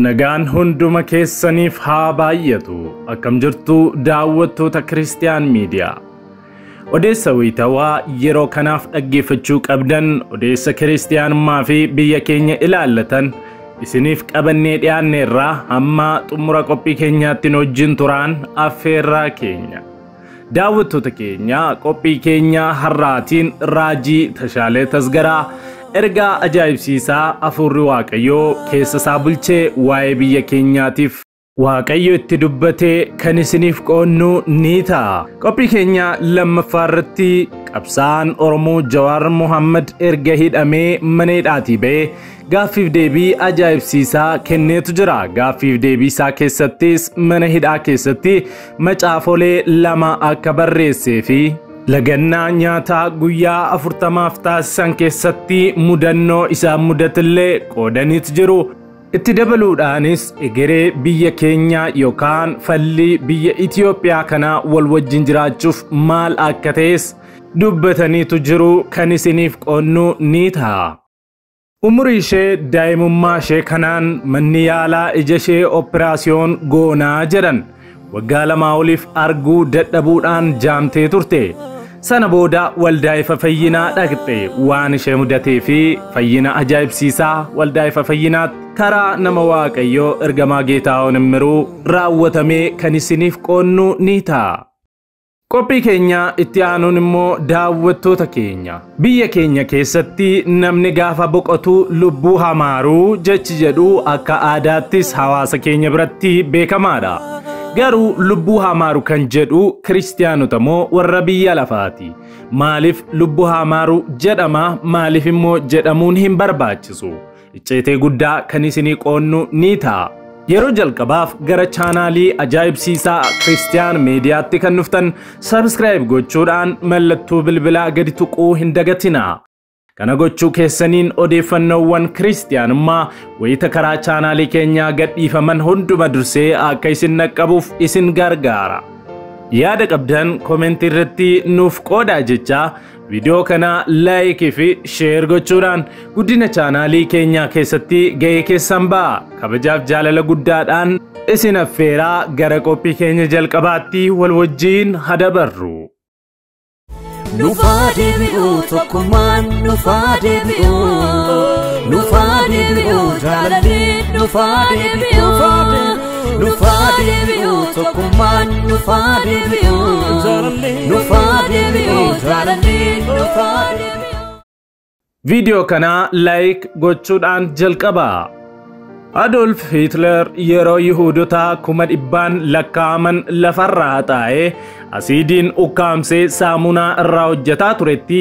Nagaan hunduma keessaniif haa baay'atu. Akkam jirtu daawwattoota Kiristiyaan Miidiyaa. Odeessa wayitawaa yeroo kanaaf dhaggeeffachuu qabdan, odeessa kiristiyaanummaa fi biyya keenya ilaallatan isiniif qabannee dhiyaanne irraa hamma xumura qophii keenyaatti nu wajjin turaan affeerraa keenya. Daawwattoota keenya, qophii keenya har'aatiin Raajii Tashaalee Tasgaraa ergaa ajaa'ibsiisaa Hafuurri Waaqayyoo keessa isaa bulchee waa'ee biyya keenyaatiif Waaqayyo itti dubbatee kan isiniif qoonnu ni ta'a. Qophii keenya lammaffaa irratti qabsaa'aan Oromoo Jawaar Mohammad erga hidhamee mana hidhaatii ba'ee gaaffiif deebii ajaa'ibsiisaa kenneetu jira. Gaaffiif deebii isaa keessattis mana hidhaa keessatti macaafolee 2 akka barreessee fi lagannaa nyaataa guyyaa 40 taasisan keessatti mudannoo isaan mudatillee qoodaniitu jiru. Itti dabaluudhaanis egeree biyya keenya yookaan falli biyya Itiyoophiyaa kana wal wajjin jiraachuuf maal akka ta'es dubbataniitu jiru kan isiniif qoonnu ni ta'a. Umurii ishee daa'imummaa ishee kanaan manni yaalaa ija ishee operaasiyoon goonaa jedhan waggaa 2 oliif arguu dadhabuudhaan jaamtee turte. Sana booda waldaa ifa fayyinaa dhaqxe. Waan ishee mudatee fi fayyina ajaa'ibsiisaa waldaa ifa fayyinaatti karaa nama Waaqayyoo ergamaa Geetaahun Immiruu raawwatamee kan isiniif qoonnu ni ta'a. Qophii keenya itti aanuun immoo daawwattoota keenya. Biyya keenya keessatti namni gaafa boqotu lubbuu hamaaruu jechi jedhu akka aadaattis hawaasa keenya biratti beekamaadha. Garuu lubbuu hamaaru kan jedhu kiristiyaanota moo warra biyya lafaati? Maaliif lubbuu hamaaru jedhama? Maaliif immoo jedhamuun hin barbaachisu? Icceetee guddaa kan isinii qoonnu ni ta'a. Yeroo jalqabaaf gara chaanaalii ajaa'ibsiisaa Kiristiyaan Miidiyaatti kan dhuftan subscribe gochuudhaan mallattoo bilbilaa gadi tuquu hin dagatinaa. Kana gochuu keessaniin odeeffannoowwan kiristiyaanummaa wayita karaa chaanaalii keenyaa gadhiifaman hunduma dursee akka isin naqqabuuf isin gargaara. Yaada qabdan koomentii irratti nuuf qoodaa jechaa viidiyoo kana laayikii fi sheer gochuudhaan guddina chaanaalii keenyaa keessatti ga'ee keessan ba'a. Kabajaaf jaalala guddaadhaan isin affeeraa gara qophii keenya jalqabaatti wal wajjin hadabarru. Nufaa deebi'uu tokkummaan, nufaa deebi'uu, nufaa deebi'uu jaalalli, nufaa deebi'uu, nufaa deebi'uu tokkummaan, nufaa deebi'uu, nufaa deebi'uu jaalalli, nufaa deebi'uu. Viidiyoo kana laayik gochuudhaan jalqabaa. Adolf Hitler yeroo Yihuudotaa 100,000 lakkaa'aman lafarraa xaa'ee asiidiin ukkaamsee saamunaa irraa hojjetaa turetti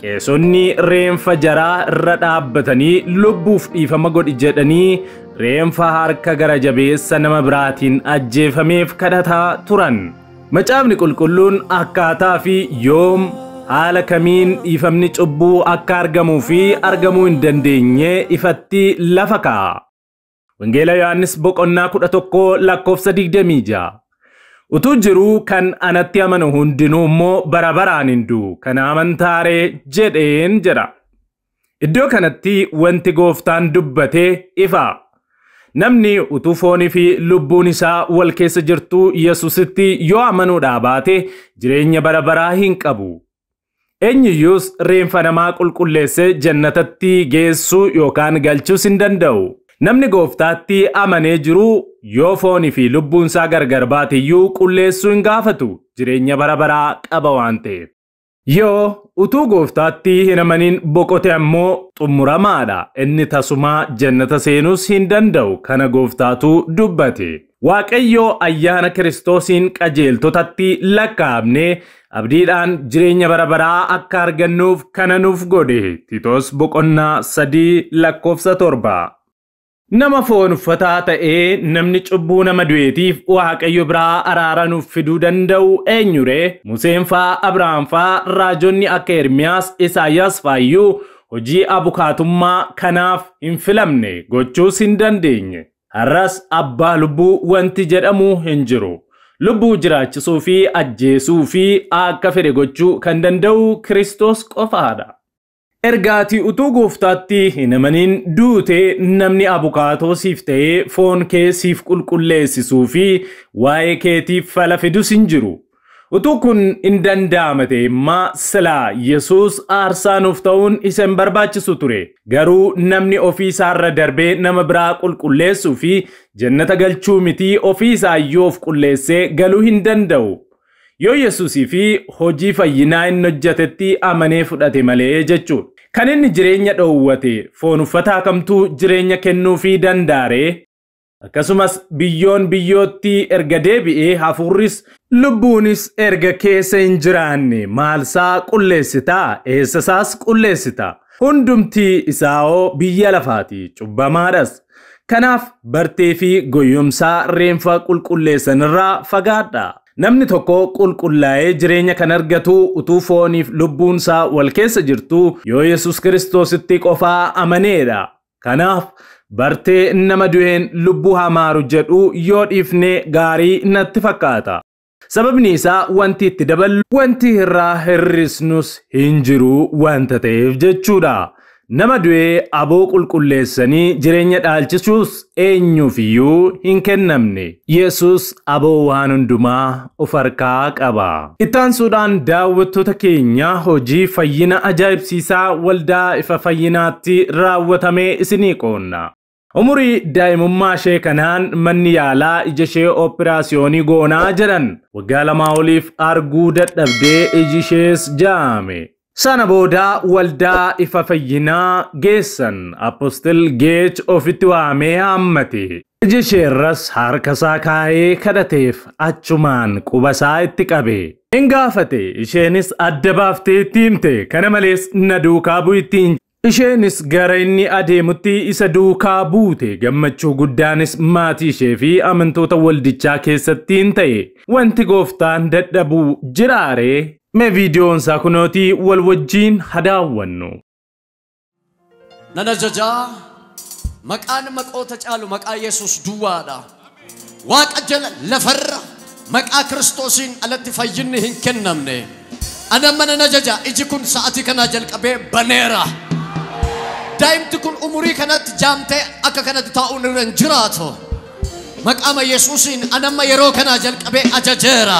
qeesonni reenfa jaraa irra dhaabbatanii lubbuuf dhiifama godhi jedhanii reenfa harka gara jabeessa nama biraatiin ajjeefameef kadhataa turan. Macaafni qulqulluun akkaataa fi yoom haala kamiin dhiifamni cubbuu akka argamuu fi argamuu hin dandeenye ifatti lafa kaa'a. Wangeela Yohaannis boqonnaa 11 lakkoofsa 26. Utuu jiruu kan anatti amanu hundinuu immoo bara baraan hin du'u, kana amantaaree jedheen jedha. Iddoo kanatti wanti gooftaan dubbate ifa. Namni utuu foonii fi lubbuun isaa wal keessa jirtu Yesuusitti yoo amanuudhaa baate jireenya bara baraa hin qabu. Eenyuyyuus reenfa namaa qulqulleessee jannatatti geessuu yookaan galchuus hin danda'u. Namni gooftaatti amanee jiru yoo foonii fi lubbuun isaa gargar baateyyuu qulleessuu hin gaafatu, jireenya bara baraa qaba waan ta'eef. Yoo utuu gooftaatti hin amanin boqote ammoo xumuramaadha. Inni tasumaa jannata seenuus hin danda'u. Kana gooftaatu dubbate. Waaqayyo ayyaana Kiristoosiin qajeeltotatti lakkaa'amne abdiidhaan jireenya bara baraa akka argannuuf kana nuuf godhe. Tiitoos boqonnaa 3 lakkoofsa 7. Nama foon uffataa ta'ee namni cubbuu nama du'eetiif Waaqayyo biraa araara nuuf fiduu danda'u eenyure? Museen faa, Abrahaam faa, raajonni akka Ermiyaas, Isaayyaas faayyuu hojii abukaatummaa kanaaf hin filamne, gochuus hin dandeenye. Har'as abbaa lubbuu wanti jedhamu hin jiru. Lubbuu jiraachisuu fi ajjeesuu fi akka fedhe gochuu kan danda'u Kiristoos qofaadha. Ergaatii utuu gooftaatti hin amanin duute namni abukaatoo siif ta'ee foon kee siif qulqulleessisuu fi waa'ee keetiif fala fidus hin jiru. Utuu kun hin danda'ama ta'e immaa silaa Yesuus aarsaa nuuf ta'uun isa hin barbaachisu ture. Garuu namni ofii isaarra darbee nama biraa qulqulleessuu fi jannata galchuu mitii ofii isaa iyyuu of qulleessee galuu hin danda'u. Yoo Yesuusii fi hojii fayyinaa inni hojjetetti amanee fudhate malee jechuudha. Kan inni jireenya dhoowwate foon uffataa kamtuu jireenya kennuufii danda'aree? Akkasumas biyyoon biyyootti erga deebi'ee hafuurris lubbuunis erga keessa hin jiraanne maalsaa qulleessitaa? Eessasaas qulleessitaa? Hundumti isaa'oo biyya lafaati cubbamaadhas. Kanaaf bartee fi goyyomsaa reenfa qulqulleessanirraa fagaadha. Namni tokko qulqullaa'ee jireenya kan argatu utuu fooniif lubbuunsaa wal keessa jirtu yoo Yesuus Kiristoositti qofaa amaneedha. Kanaaf bartee nama du'een lubbuu hamaaru jedhu yoo dhiifne gaarii natti fakkaata. Sababni isaa wanti itti daballu wanti irraa hir'isnus hin jiru wanta ta'eef jechuudha. Nama du'ee aboo qulqulleessanii jireenya dhaalchisuus eenyuufiyyuu hin kennamne. Yesuus aboo waan hundumaa of harkaa qaba. Ittaansuudhaan daawwattoota keenya hojii fayyina ajaa'ibsiisaa waldaa ifa fayyinaatti raawwatamee isinii qoonna. Umurii daa'imummaa ishee kanaan manni yaalaa ija ishee ooperaasiyoonii goonaa jedhan waggaa 2 oliif arguu dadhabdee iji ishees jaame. Sana booda waldaa ifa fayyinaa geessan Apostil Geech ofitti waamee haammate. Iji isheerras harkasaa kaa'ee kadhateef achumaan qubasaa itti qabe. Hin gaafate isheenis adda baaftee itti himte. Kana malees na duukaa bu'ittiin. Isheenis gara inni adeemutti isa duukaa buute. Gammachuu guddaanis maatii ishee fi amantoota waldichaa keessatti hin ta'e. Wanti gooftaan dadhabuu jiraaree? Mee viidiyoon isaa kunootii wal wajjiin hadaawwannu. Nana jajaa maqaan maqoota caalu maqaa Yesuus duwwaadha. Waaqa jala lafarra maqaa Kiristoosiin alatti fayyinni hin kennamne. Ana mana na jaja iji kun sa'atii kanaa jalqabee baneera. Daa'imti kun umurii kanatti jaamtee akka kanatti taa'uun irra hin jiraatu. Maqaama Yesuusiin anamma yeroo kanaa jalqabee ajajeera.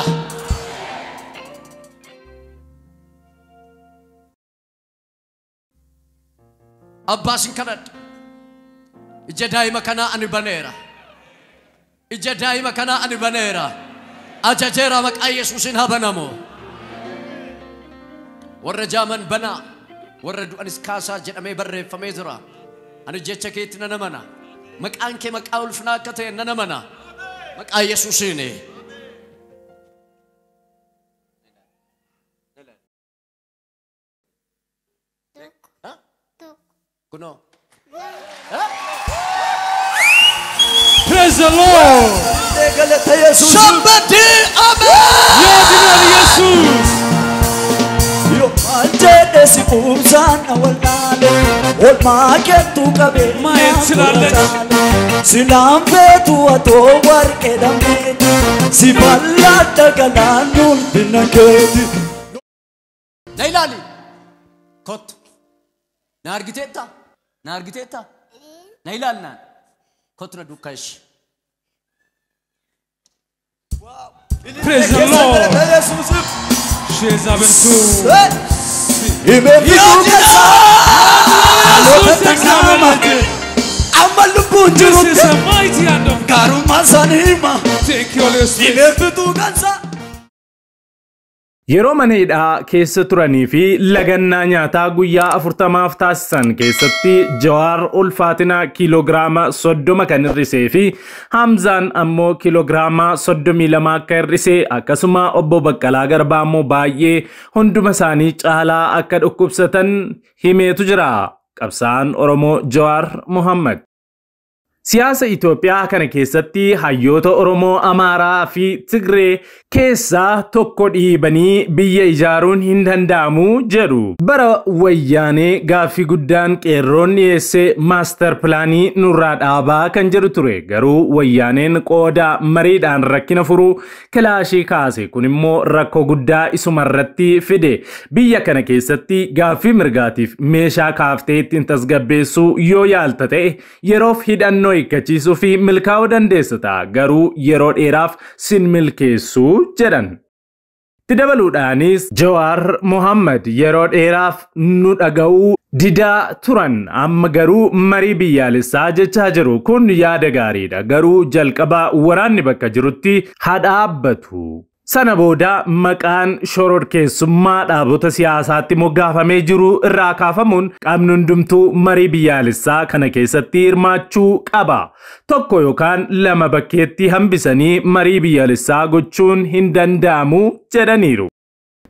Abbaasin kadhadha. Ija daa'ima kanaa ani baneera. Ija daa'ima kanaa ani baneera. Ajajeera maqaa Yesuusiin haa banamu. Warra jaaman banaa, warra du'anis kaasaa jedhamee barreeffamee jira. Ani jecha keetti nan amana. Maqaan kee maqaa ulfinaa akka ta'e nan amana. Maqaa Yesuusiin. Kunoo. Praise the Lord. Somebody, amen. Yoo Yesuus. Yoo jedhe si quubsaan awwaalaale olmaa keettu qabeenya silaan feetu atoo warqee dhammeeti si bal'aadha galaannuun bina keeti. Na ilaali. Kottu. Na argiteetta? Na argiteetta? Na ilaali naan. Kottu na duukaa ishee. Praise the Lord. This is a mighty hand of God. Thank you, Holy Spirit. Yeroo mana hidhaa keessa turanii fi lagannaa nyaataa guyyaa 40 taasisan keessatti Jawaar ulfaatina kiiloogiraama 30 kan hir'isee fi Hamzaan ammoo kiiloogiraama 32 akka hir'ise akkasuma obbo Baqqalaa Garbaa ammoo baay'ee hunduma isaanii caalaa akka dhukkubsatan himeetu jira. Qabsaa'aan Oromoo Jawaar Mohammad. Siyaasa Itoophiyaa kana keessatti hayyoota Oromoo, Amaaraa fi Tigree keessaa tokko dhiibanii biyya ijaaruun hin danda'amu jedhu. Bara wayyaanee gaaffii guddaan qeerroon dhiyeesse maaster pilaanii nurraa dhaabaa kan jedhu ture. Garuu wayyaaneen qooda mariidhaan rakkina furuu kilaashii kaase. Kun immoo rakkoo guddaa isumarratti fide. Biyya kana keessatti gaaffii mirgaatiif meeshaa kaaftee ittiin tasgabbeessuu yoo yaalta ta'e yeroof hidhannoo hiikkachiisuu fi milkaa'uu dandeessa ta'a. Garuu yeroo dheeraaf sin milkeessuu jedhan. Itti dabaluudhaanis Jawaar Mohammad yeroo dheeraaf nu dhaga'uu didaa turan, amma garuu marii biyyaalessaa jechaa jiru. Kun yaada gaariidha. Garuu jalqaba waraanni bakka jirutti haa dhaabbatu. Sana booda maqaan shororkeessummaa dhaabota siyaasaatti moggaafamee jiru irraa kaafamuun qaamni hundumtuu marii biyyaalessaa kana keessatti hirmaachuu qaba. Tokko yookaan lama bakkeetti hambisanii marii biyyaalessaa gochuun hin danda'amu jedhaniiru.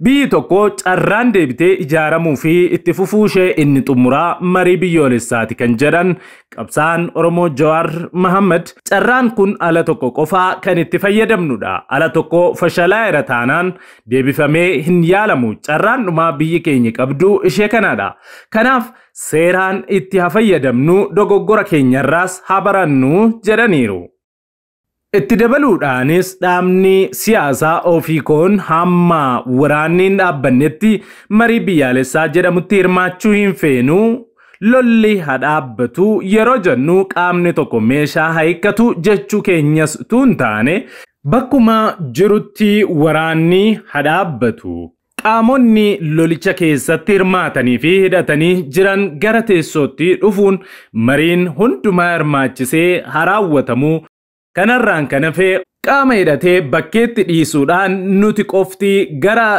Biyyi tokko carraan deebitee ijaaramuu fi itti fufuu ishee inni xumuraa marii biyyoolessaati kan jedhan qabsaan Oromoo Jawaar Mohammad, carraan kun ala tokko qofaa kan itti fayyadamnudha. Ala tokko fashalaa'eera taanaan deebifamee hin yaalamu. Carraan dhumaa biyyi keenya qabdu ishee kanadha. Kanaaf seeraan itti haa fayyadamnu, dogoggora keenyarraas haa barannu jedhaniiru. Itti dabaluudhaanis dhaabni siyaasaa Ofiikoon hamma waraanni hin dhaabbannetti marii biyyaalessaa jedhamutti hirmaachuu hin feenu. Lolli haa dhaabbatu yeroo jennu qaamni tokko meeshaa haa hiikkatu jechuu keenyas utuu hin taane bakkuma jirutti waraanni haa dhaabbatu. Qaamonni lolicha keessatti hirmaatanii fi hidhatanii jiran gara teessootti dhufuun mariin hundumaa hirmaachisee haa raawwatamu. Kanarraan kan hafe qaama hidhatee bakkeetti dhiisuudhaan nuti qofti gara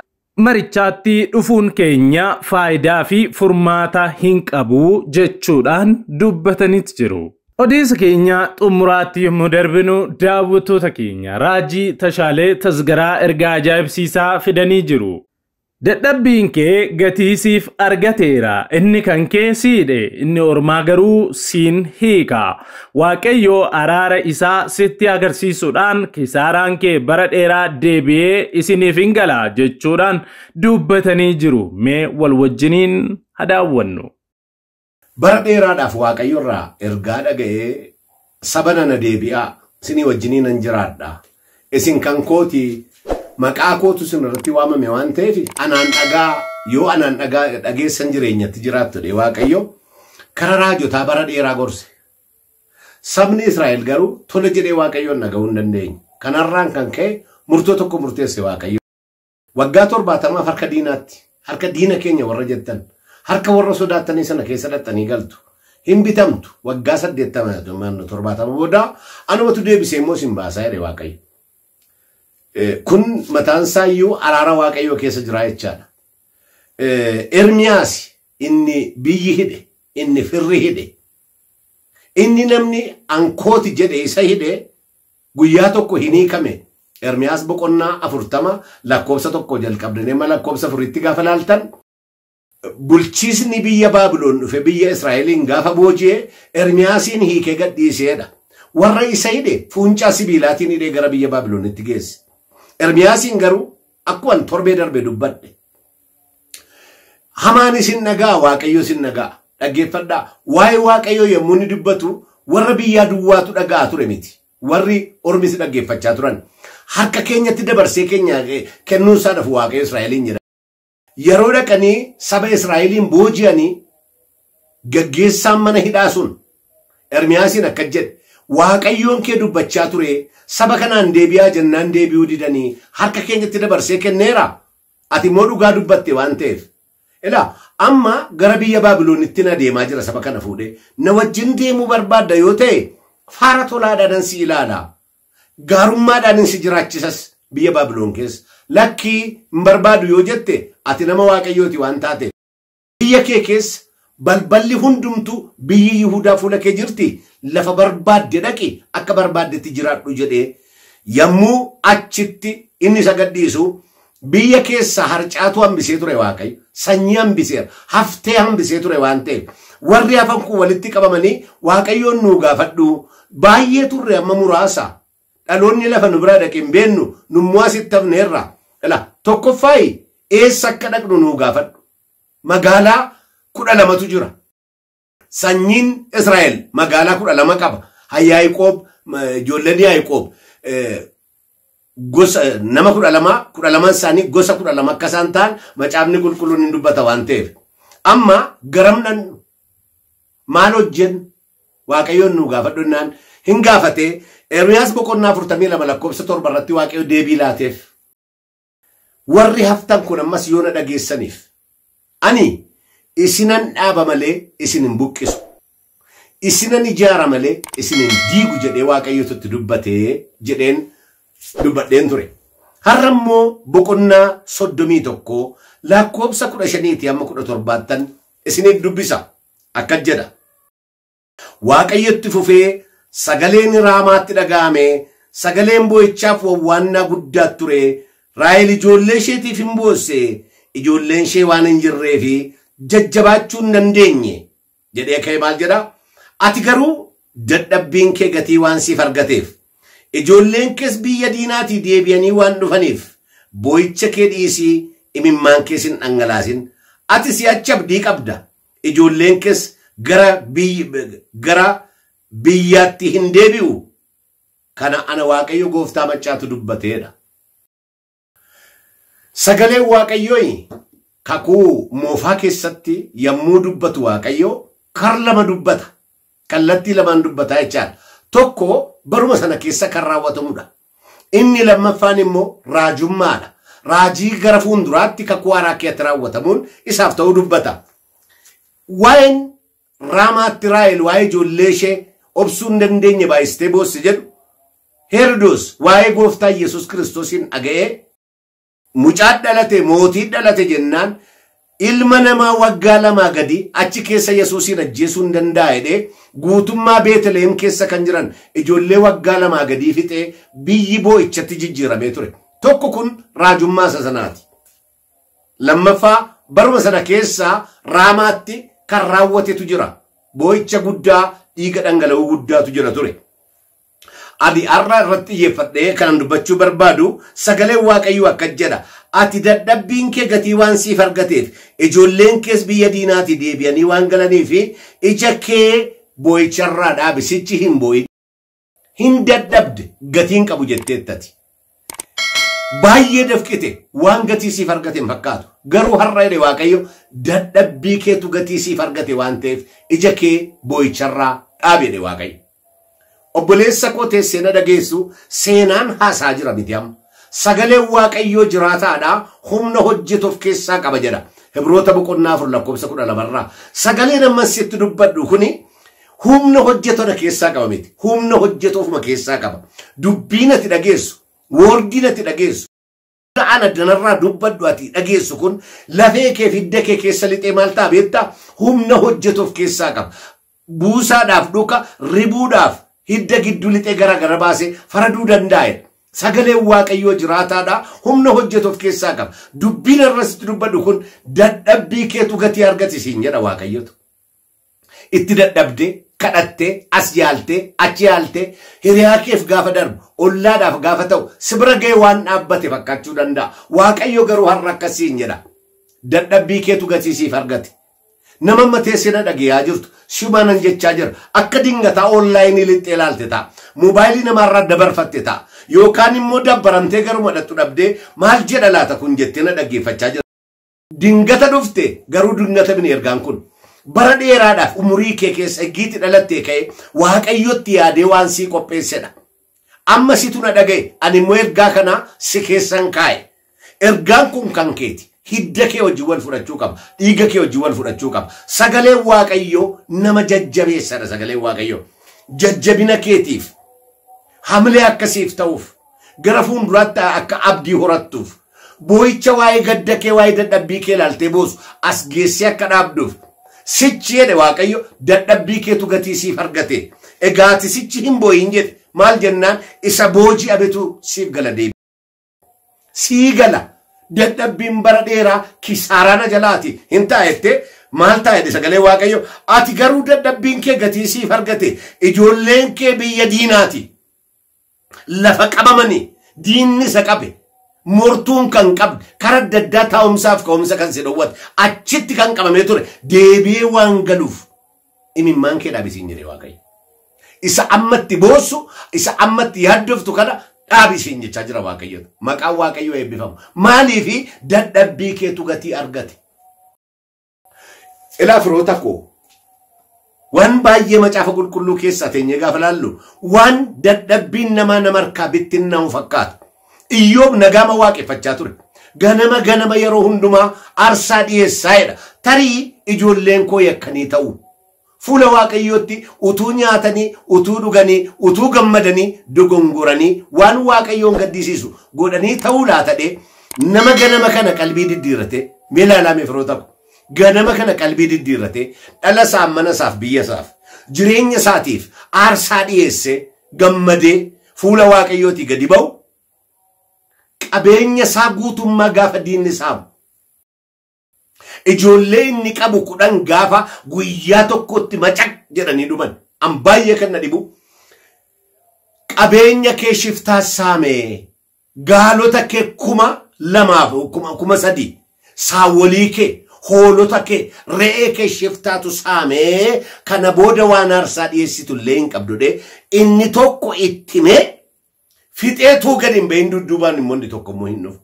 marichaatti dhufuun keenya faayidaa fi furmaata hin qabu jechuudhaan dubbataniit jiru. Odeessa keenya xumuraatti yommuu darbinu daawwattoota keenya Raajii Tashaalee Tasgaraa ergaa ajaa'ibsiisaa fidanii jiru. Dadhabbiin kee gatii siif argateera. Inni kan kee siidhe, inni ormaa garuu siin hiika. Waaqayyo araara isaa sitti agarsiisuudhaan kisaaraan kee bara dheeraa deebi'ee isiniif hin gala jechuudhaan dubbatanii jiru. Mee wal wajjiniin haa daawwannu. Bara dheeraadhaaf Waaqayyo irraa ergaa dhaga'ee saba nana deebi'aa isinii wajjiniin nan jiraadha. Isin kan kootii maqaa kootu isin irratti waamame waan ta'eef anaan dhagaa yoo anaan dhagaa dhageessan jireenyatti jiraattu dhe Waaqayyo kara raajotaa bara dheeraa gorse. Sabni Israa'el garuu tole jedhee Waaqayyoon dhaga'uu hin dandeenye. Kanarraan kan ka'e murtoo tokko murteesse Waaqayyo. Waggaa 70 harka diinaatti, harka diina keenya warra jettan, harka warra sodaattanii sana keessa dhattanii galtu. Hin bitamtu waggaa 80 booda anumatu deebisee immoo isin baasaa jedhe Waaqayyo. Kun mataan isaayyuu araara Waaqayyoo keessa jira jechaadha. Ermiyaas inni biyyi hidhe, inni firri hidhe, inni namni ankooti jedhe isa hidhe guyyaa tokko hin hiikame. Ermiyaas boqonnaa 40 lakkoofsa 1 jalqabdanii amma lakkoofsa 4tti gaafa laaltan bulchiisni biyya Baabiloon dhufe biyya Israa'eliin gaafa booji'e Ermiyaasiin hiikee gadhiiseedha. Warra isa hidhe fuuncaa sibiilaatiin hidhee gara biyya Baabiloonitti geesse. Ermiyaasiin garuu akkuma torbee darbe dubbadhe. Hamaan isin dhagaa, Waaqayyo isin dhagaa. Dhaggeeffadhaa. Waa'ee Waaqayyoo yommuu inni dubbatu warra biyyaa duwwaatu dhagaa ture miti. Warri ormis dhaggeeffachaa turan. Harka keenyatti dabarsee keenya kennuun isaa dhufu Waaqayyo Israa'eliin jedha. Yeroo dhaqanii saba Israa'eliin booji'anii gaggeessaan mana hidhaa sun Ermiyaasiin akka jedhe Waaqayyoon kee dubbachaa ture saba kanaan deebi'aa jennaan deebi'uu didanii harka keenyatti dabarsee kenneera. Ati immoo dhugaa dubbatte waan ta'eef. Ilaa amma gara biyya Baabiloonitti na deemaa jira saba kana fuudhee. Na wajjin deemuu barbaadda yoo ta'e faara tolaadhaan si ilaala. Gaarummaadhaan si jiraachisas biyya Baabiloon keessa. Lakkii hin barbaadu yoo jette ati nama Waaqayyooti waan taate. Biyya kee keessa balballi hundumtuu biyyi Yihudaa fuula kee jirti. Lafa barbaadde dhaqi akka barbaaddetti jiraadhu jedhee yommuu achitti inni isa gadhiisu biyya keessa harcaatu hambisee ture Waaqayyo. Sanyii hambiseera, haftee hambisee ture waan ta'eef warri hafan kun walitti qabamanii Waaqayyoon nuu gaafadhu, Baay'ee turre amma muraasa. Dhaloonni lafa nu biraa dhaqee hin beennu nummoo asitti hafneerra. Ila tokkoffaayi eessa akka dhaqnu nuu gaafadhu. Magaalaa 12tu jira. Sanyiin Israa'el magaalaa 12 qaba. Yaaqoob ijoolleen Yaaqoob gosa nama 12 12 isaanii gosa 12 akka isaan ta'an macaafni qulqulluun hin dubbata waan ta'eef. Amma garam dhannu maal hojjennu Waaqayyoon nu gaafadhu jennaan hin gaafatee Ermiyaas boqonnaa 42 lakkoofsa 7 irratti Waaqayyo deebii laateef. Warri haftan kun ammas yoo na dhageessaniif ani isinan dhaaba malee isin hin buqqisu. Isinan ijaara malee isin hin diigu jedhee Waaqayyotu itti dubbatee jedheen dubbadheen ture. Har'a immoo boqonnaa 31 lakkoofsa 15 hamma 17 isiniif dubbisa. Akkas jedha. Waaqayyotti fufee sagaleen Raamaatti dhaga'ame, sagaleen boo'ichaaf wawwaannaa guddaa ture. Raahel ijoollee isheetiif hin boosse, ijoolleen ishee waan hin jirree fi jajjabaachuu hin dandeenye jedhee ka'e maal jedha? Ati garuu dadhabbiin kee gatii waan siif argateef, ijoolleen kees biyya diinaatii deebi'anii waan dhufaniif boo'icha kee dhiisii imimmaan kees hin dhangalaasin. Ati si'achi abdii qabda, ijoolleen kees gara biyyaatti hin deebi'u. Kana ana Waaqayyo gooftaa maccaatu dubbateedha. Sagaleen Waaqayyoo kakuu moofaa keessatti yommuu dubbatu Waaqayyo kar lama dubbata. Kallattii lamaan dubbataa jechaadha. Tokko baruma sana keessa kan raawwatamudha. Inni lammaffaan immoo raajummaadha. Raajii gara fuulduraatti kakuu haaraa keessatti raawwatamuun isaaf ta'uu dubbata. Waa'een Raamaatti Raahel waa'ee ijoollee ishee obsuu hin dandeenye baay'istee boosse jedhu Herodos waa'ee gooftaa Yesuus Kiristoosiin dhaga'ee mucaa dhalate mootii dhalate jennaan ilma namaa waggaa 2 gadi achi keessa Yesuusiin ajjeesuu hin danda'a jedhee guutummaa Beetlehem keessa kan jiran ijoollee waggaa 2 gadii fixee biyyi boo'ichatti jijjiiramee ture. Tokko kun raajummaa isa sanaati. Lammaffaa baruma sana keessa Raamaatti kan raawwatetu jira. Boo'icha guddaa dhiiga dhangala'uu guddaatu jira ture. Ani har'a irratti xiyyeeffadhee kanan dubbachuu barbaadu sagaleen Waaqayyoo akkas jedha. Ati dadhabbiin kee gatii waan siif argateef, ijoolleen kees biyya diinaatii deebi'anii waan galaniif ija kee boo'icharraa dhaabi, sichi hin boo'in. Hin dadhabde gatiin qabu jetteettati. Baay'ee dafqite waan gatii siif argate hin fakkaatu. Garuu har'a jedhe Waaqayyo dadhabbii keetu gatii siif argate waan ta'eef ija kee boo'icharraa dhaabi jedhe Waaqayyo. Obboleessa koo teessee na dhageessu seenaan haasaa jira miti amma. Sagaleen Waaqayyoo jiraataadha, humna hojjetu of keessaa qaba jedha. Hibroota boqonnaa 4 lakkoofsa 12 irraa. Sagaleen amma sitti dubbadhu kuni humna hojjetu na keessaa qaba miti. Humna hojjetu ofuma keessaa qaba. Dubbiin ati dhageessu, woordiin ati dhageessu, ana danarraa dubbadhu ati dhageessu kun lafee kee fidda kee keessa lixee maal ta'a beektaa? Humna hojjetu of keessaa qaba. Buusaadhaaf dhuka, ribuudhaaf hidda gidduu lixee gara baasee faraduu danda'a. Sagaleen Waaqayyoo jiraataadha, humna hojjetu of keessaa qaba. Dubbiin irratti dubbadhu kun dadhabbii keetu gatii argate siin jedha Waaqayyotu. Itti dadhabdee, kadhattee, as yaaltee, achi yaaltee, hiriyaa keef gaafa darbu, ollaadhaaf gaafa ta'u, si bira ga'ee waan dhaabbate fakkaachuu danda'a. Waaqayyo garuu har'a akkasiin jedha. Dadhabbii keetu gatii siif argate. Nama amma teessee na dhageeyaa jirtu, siumaanan jechaa jira. Akka dingataa onlaayinii lixxee ilaalte ta'a. Moobaayilii namaarraa dabarfatte ta'a. Yookaan immoo dabbaramtee garuma dhattu dhabdee maal jedha laata kun jettee na dhaggeeffachaa jira. Dingata dhufte garuu dingata bini ergaan kun. Bara dheeraadhaaf umurii kee keessa giiti dhalattee ka'e Waaqayyotti yaadee waan sii qopheessedha. Amma situ na dhaga'e, ani immoo ergaa kana si keessan kaa'e. Ergaan kun kan keeti. Hidda kee wajjin wal fudhachuu qaba. Dhiiga kee wajjin wal fudhachuu qaba. Sagaleen Waaqayyoo nama jajjabeessadha. Sagaleen Waaqayyoo jajjabina keetiif hamlee akkasiif ta'uuf gara fuulduraatti akka abdii horattuuf boo'icha waa'ee gadda kee waa'ee dadhabbii kee ilaaltee boosu as geessee akka dhaabduuf sichi jedhe Waaqayyo dadhabbii keetu gatii siif argate. Egaa ati sichi hin boo'in jedhe. Maal jennaan isa booji'ametu siif gala deebi. Sii gala. Dadhabbiin bara dheeraa kisaaraana jalaati hin taa'ette Maal ta'a jedhe sagalee Waaqayyo, ati garuu dadhabbiin kee gatii siif argate, ijoolleen kee biyya diinaati. Lafa qabamanii diinni isa qabe, mortuun kan qabde, karaa adda addaa taa'umsaaf ka'umsa kan si dhowwate, achitti kan qabamee ture deebi'ee waan galuuf imimmaan kee dhaabisiin jedhe Waaqayyo. Isa ammatti boossu, isa ammatti yaaddoftu kana dhaabisiin jechaa jira Waaqayyo. Maqaan Waaqayyoo eebbifamu. Maaliifi dadhabbii keetu gatii argate? Ilaa firoota koo, waan baay'ee macaafa qulqulluu keessaa teenyee gaafa laallu waan dadhabbiin namaa nama harkaa bittinnaa'u fakkaata. Iyyoob nagaama waaqeffachaa ture. Ganama ganama yeroo hundumaa aarsaa dhiyeessaa jedha. Tarii ijoolleen koo yakkanii ta'u. Fuula Waaqayyootti utuu nyaatanii, utuu dhuganii, utuu gammadanii, dogongoranii waan Waaqayyoon gaddisiisu godhanii ta'uu laatadhee nama ganama kana qalbii diddiirrate mee ilaalaa mee firoota koo. Ganama kana qalbii diddiirrate dhala isaaf, mana isaaf, biyya isaaf, jireenya isaatiif aarsaa dhiyeesse gammadee fuula Waaqayyootii gadi ba'u qabeenya isaa guutummaa gaafa diinni saamu. Ijoollee inni qabu 10 gaafa guyyaa tokkotti macaq jedhanii dhuman. An baay'ee kan na dhibu. Qabeenya kee shiftaa saame, gaalota kee 2,000 3,000, saawwolii kee, hoolota kee, re'ee kee shiftaatu saame, kana booda waan aarsaa dhiyeessitu illee hin qabdu dhee inni tokko ittime fixeetuu gadi hin bahin dudduubaan immoo inni tokko immoo hin dhufu.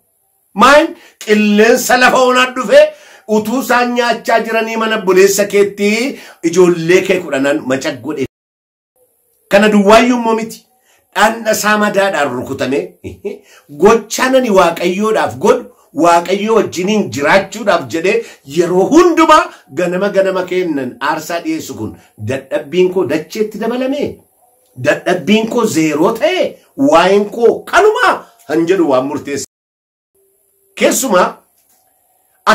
Maal qilleensa lafa onaa dhufe utuu isaan nyaachaa jiranii mana obboleessa keetti ijoollee kee 10 macaq godhe. Kana duwwaayyuu immoo miti. Dhandha isaa madaadhaan rukutame gochaan ani Waaqayyoodhaaf godhu Waaqayyoo wajjiniin jiraachuudhaaf jedhee yeroo hundumaa ganama ganama kennan aarsaa dhiyeessu kun dadhabbiin koo dacheetti dabalame. Dadhabbiin koo zeeroo ta'e waa'een koo kanumaa han jedhu waan murteessa. Keessumaa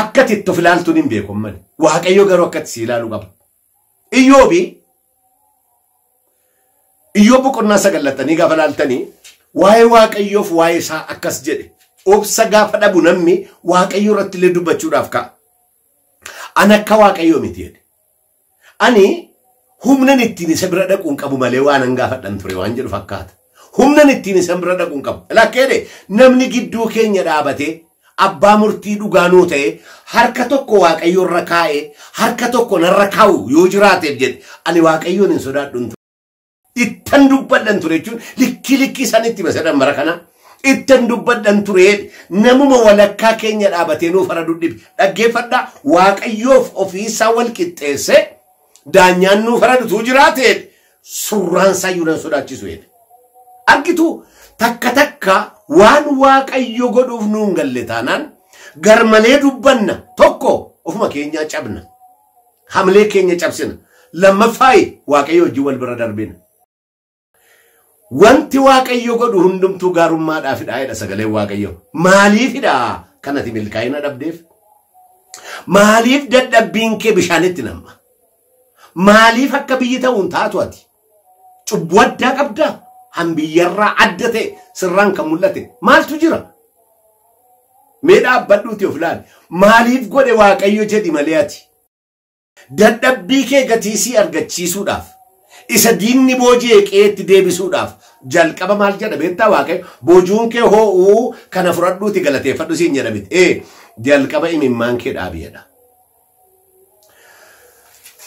akka ati itti of ilaaltuun hin beeku malee. Waaqayyo garuu akka ati si ilaalu qaba. Iyyoob boqonnaa 9 gaafa ilaaltanii waa'ee Waaqayyoof waa'ee isaa akkas jedhe. Obsa gaafa dhabu namni Waaqayyo irratti illee dubbachuudhaaf ka'a. Ani akka Waaqayyoo miti jedhe. Ani humnan ittiin isa bira dhaquun qabu malee waan an gaafadhan ture waan jedhu fakkaata. Humnan ittiin isa bira dhaquun qabu. Lakkeedhe namni gidduu keenya dhaabatee abbaa murtii dhugaanuu ta'e harka tokko Waaqayyo irra kaa'ee harka tokko narra kaa'u yoo jiraateef jedhe ani Waaqayyoon hin sodaadhu ture. Ittan dubbadhan ture jechuun likkii likkii isaan itti masadhan mara kana. Ittan dubbadhan ture namuma walakkaa keenya dhaabatee nuuf fara dudhibe. Dhaggeeffadhaa Waaqayyoof ofiisaa wal qixxeesse daanyaan nuuf fara dutuu jiraate surraan isaa iyyuu nan sodaachisu jedhe. Argitu takka takka waan Waaqayyo godhuuf nuun galle taanaan garmalee dubbanna tokko ofuma keenyaa cabna. Hamlee keenya cabsina. Lammaffaayi Waaqayyo wajjin wal bira darbina. Wanti Waaqayyo godhu hundumtuu gaarummaadhaafidha jedha sagaleen Waaqayyo. Maaliifidha kanati milkaa'ina dhabdeef? Maaliif dadhabbiin kee bishaanitti namma? Maaliif akka biyyi ta'uun taatu ati? Cubbuu addaa qabdaa? Hambiyyarraa adda ta'e sirraan kan mul'ate maaltu jira? Mee dhaabbadhuuti of ilaali. Maaliif godhe Waaqayyo jedhi malee ati? Dadhabbii kee gatii sii argachiisuudhaaf, isa diinni booji'ee qe'eetti deebisuudhaaf jalqaba maal jedha beektaa Waaqayyo? Boojuun kee hoo'uu kana fudhadhuuti galateeffadhu siin jedha miti. Jalqaba imimmaan kee dhaabi jedha.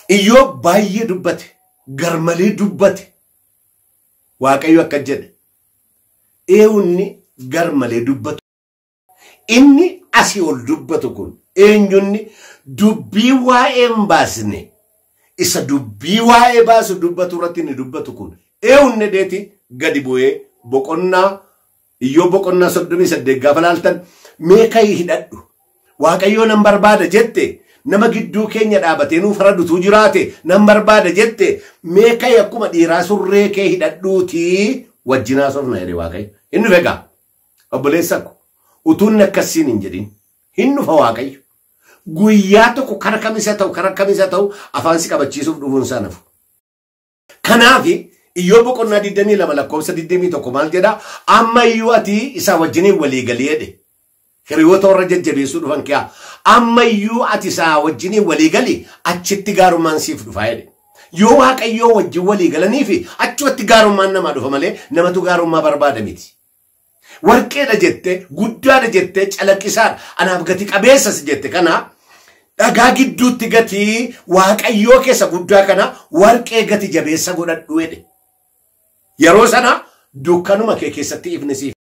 Iyyoob baay'ee dubbate, garmalee dubbate. Waaqayyo akka jedhe eenyunni garmalee dubbatu, inni asii ol dubbatu kun eenyunni dubbii waa'ee hin baasne, isa dubbii waa'ee baasu dubbatu irratti inni dubbatu kun eenyunni deeti gadi bu'ee boqonnaa Iyyoob boqonnaa 38 gaafa laaltan mee ka'ii hidhadhu Waaqayyoo nan barbaada jette nama gidduu keenya dhaabatee nuuf faradutu jiraate nan barbaada jette mee ka'ii akkuma dhiiraa surree kee hidhadhuutii wajjinaa sofna jedhe Waaqayyo. Hin dhufe egaa obboleessa ko utuun akkasiin hin jedhin hin dhufa Waaqayyo. Guyyaa tokko kara kamisa ta'u kara kamisa ta'u afaan si qabachiisuuf dhufuun isaa nafu. Kanaaf Iyyoob boqonnaa 22 lakkoofsa 21 maal jedha? Amma iyyuu ati isaa wajjiniin walii galii jedhe. Hiriyoota warra jajjabeessuu dhufan kiyaa ammayyuu ati isaa wajjin walii gali achitti gaarummaan siif dhufaa jedhe. Yoo Waaqayyoo wajjin walii galanii fi achumatti gaarummaan namaa dhufa malee namatu gaarummaa barbaada miti. Warqeedha jette, guddaadha jette, calaqqisaadha, anaaf gati qabeessas jette kana dhagaa gidduutti gatii Waaqayyoo keessa guddaa kana warqee gati jabeessa godhadhu jedhe. Yeroo sana dukkanuma kee keessatti ifni siif.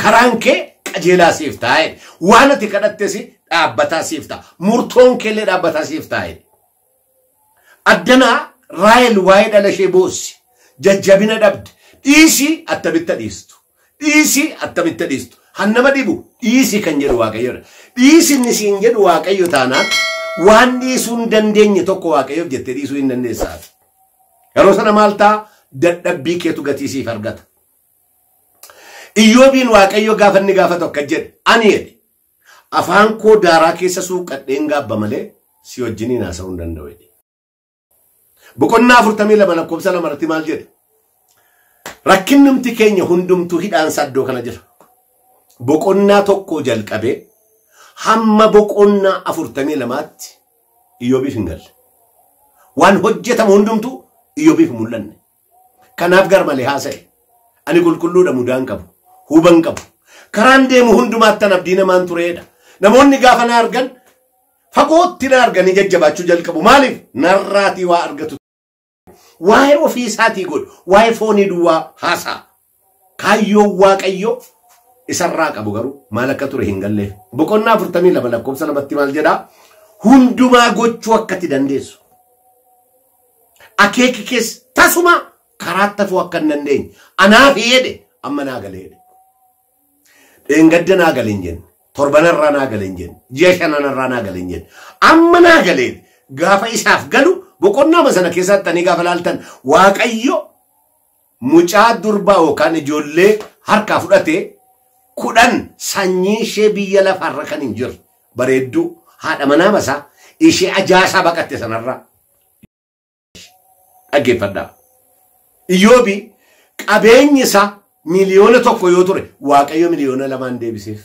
Karaan kee qajeelaa siif taa'e. Waan ati kadhattes dhaabbataa siif ta'a. Murtoon keellee dhaabbataa siif taa'e. Addanaa Raahel waa'ee dhala ishee boossi. Jajjabina dhabde. Dhiisii attamitti dhiistu. Dhiisii attamitti dhiistu. Hannama dhibu dhiisii kan jedhu Waaqayyoodha. Dhiisi inni siin jedhu Waaqayyo taanaan waan dhiisuu hin dandeenye tokko Waaqayyoof jettee dhiisuu hin dandeessaati. Yeroo sana maal ta'a? Dadhabbii keetu gatii siif argata. Iyyoobiin Waaqayyo gaafa inni gaafatu akka jedhe ani jedhe afaan koo daaraa keessa suuqadheen gaabba malee si wajjiniin haasa'uu hin danda'u jedhe. Boqonnaa 42 lakkoofsa 2 irratti maal jedhe? Rakkinnumti keenya hundumtuu hidhaansa iddoo kana jira. Boqonnaa 1 jalqabee hamma boqonnaa 42tti Iyyoobiif hin galle. Waan hojjetamu hundumtuu Iyyoobiif mul'anne. Kanaaf gar malee haasa'e. Ani qulqulluudha mudaan qabu, huban qabu. Karaan deemu hundumaatti an abdii namaan tureedha. Namoonni gaafa na argan fagootti na arganii jajjabaachuu jalqabu. Maaliif? Narraatii waa argatu. Waa'ee ofii isaatii godhu, waa'ee foonii duwwaa haasa'a. Kaayyoo Waaqayyoo isarraa qabu garuu maal akka ture hin galleef. Boqonnaa 42 lakkoofsa 2tti maal jedhaa? Hundumaa gochuu akka ati dandeessu. Akeeki keessa tasuma karaatti hafuu akka hin dandeenye. Anaaf jedhe amma naa galee jedhe. Dheengadda naa galee hin jenne. Torbanarraa naa galee hin jenne. Ji'a shananarraa naa galee hin jenne. Amma naa galee gaafa isaaf galu boqonnaa sana keessatti ani gaafa laaltan Waaqayyo mucaa durbaa yookaan ijoollee harkaa fudhatee 10 sanyii ishee biyya lafarra kan hin jirre bareedduu haadha manaa masaa ishee ajaasaa baqatte sanarraa dhaggeeffadhaa. Iyyoobi qabeenyi isaa miliyoona 1 yoo ture Waaqayyo miliyoona 2 deebiseef.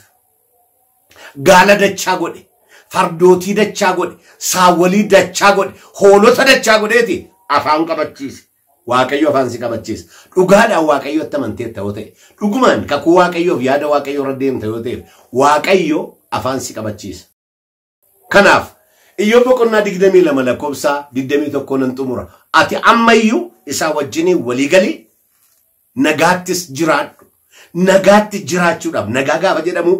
Gaala dachaa godhe, fardootii dachaa godhe, saawwalii dachaa godhe, hoolota dachaa godheeti afaan qabachiise. Waaqayyo afaan si qabachiisa. Dhugaadhaan Waaqayyotti amanteetta yoo ta'e, dhugumaan kakuu Waaqayyoof yaada Waaqayyoo irra deemta yoo ta'e, Waaqayyo afaan si qabachiisa. Kanaaf Iyyoob boqonnaa 22 lakkoofsa 21 nan xumura. Ati ammayyuu isaa wajjiniin walii galii nagaattis jiraadhu. Nagaatti jiraachuudhaaf nagaa gaafa jedhamu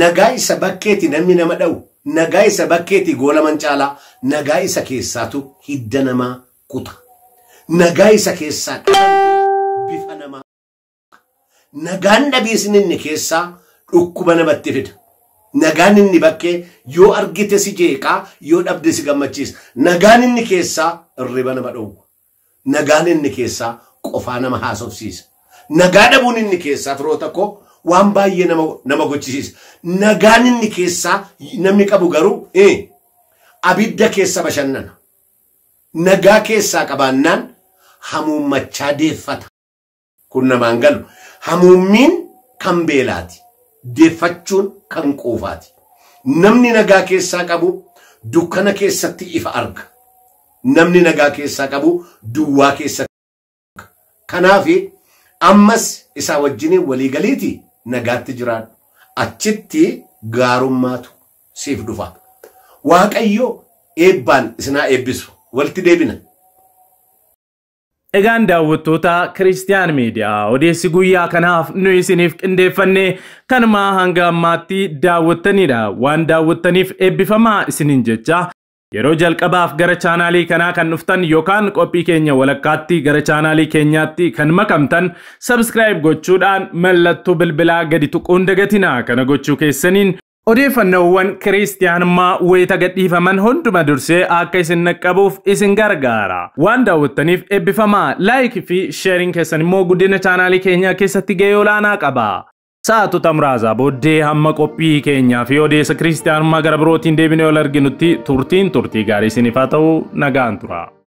nagaa isa bakkeeti namni nama dha'u, nagaa isa bakkeeti goolaman caalaa, nagaa isa keessaatu hidda namaa kuta. Nagaa isa keessaa bifa namaa. Nagaan dhabiisni inni keessaa dhukkuba namatti fida. Nagaan inni bakkee yoo argite si jeeqaa, yoo dhabde si gammachiisa. Nagaan inni keessaa irriba nama dhowwa. Nagaan inni keessaa qofaa nama haasofsiisa. Nagaa dhabuun inni keessaa firoota koo waan baay'ee nama gochisiisa. Nagaan inni keessaa namni qabu garuu abidda keessa bashannana. Nagaa keessaa qabaannaan hamuummachaa deeffata. Kun namaan galu. Hamuummiin kan beelaati. Deeffachuun kan quufaati. Namni nagaa keessaa qabu dukkana keessatti ifa arga. Namni nagaa keessaa qabu duwwaa keessatti arga. Kanaaf ammas isaa wajjiniin walii galiiti nagaatti jiraadhu. Achitti gaarummaatu siif dhufa. Waaqayyo eebbaan isinaa eebbisu. Walitti deebina. Egaan daawwattoota Kiristiyaan Miidiyaa odeessi guyyaa kanaaf nu isiniif qindeeffanne kanuma hanga ammaatti daawwattanidha. Waan daawwattaniif eebbifamaa isiniin jecha yeroo jalqabaaf gara chaanaalii kanaa kan dhuftan yookaan qophii keenya walakkaatti gara chaanaalii keenyaatti kan makamtan sabskiraayib gochuudhaan mallattoo bilbilaa gadi tuquun dagatinaa. Kana gochuu keessaniin odeeffannoowwan kiristiyaanummaa wayita gadhiifaman hunduma dursee akka isin naqqabuuf isin gargaara. Waan daawwattaniif eebbifamaa. Laayikii fi sheeriin keessan immoo guddina chaanaalii keenyaa keessatti gahee olaanaa qaba. Sa'aatota muraasaa booddee hamma qophii keenyaa fi odeessa kiristiyaanummaa gara birootiin deebinee ol arginutti turtiin turtii gaarii isiniif haa ta'u nagaan tura.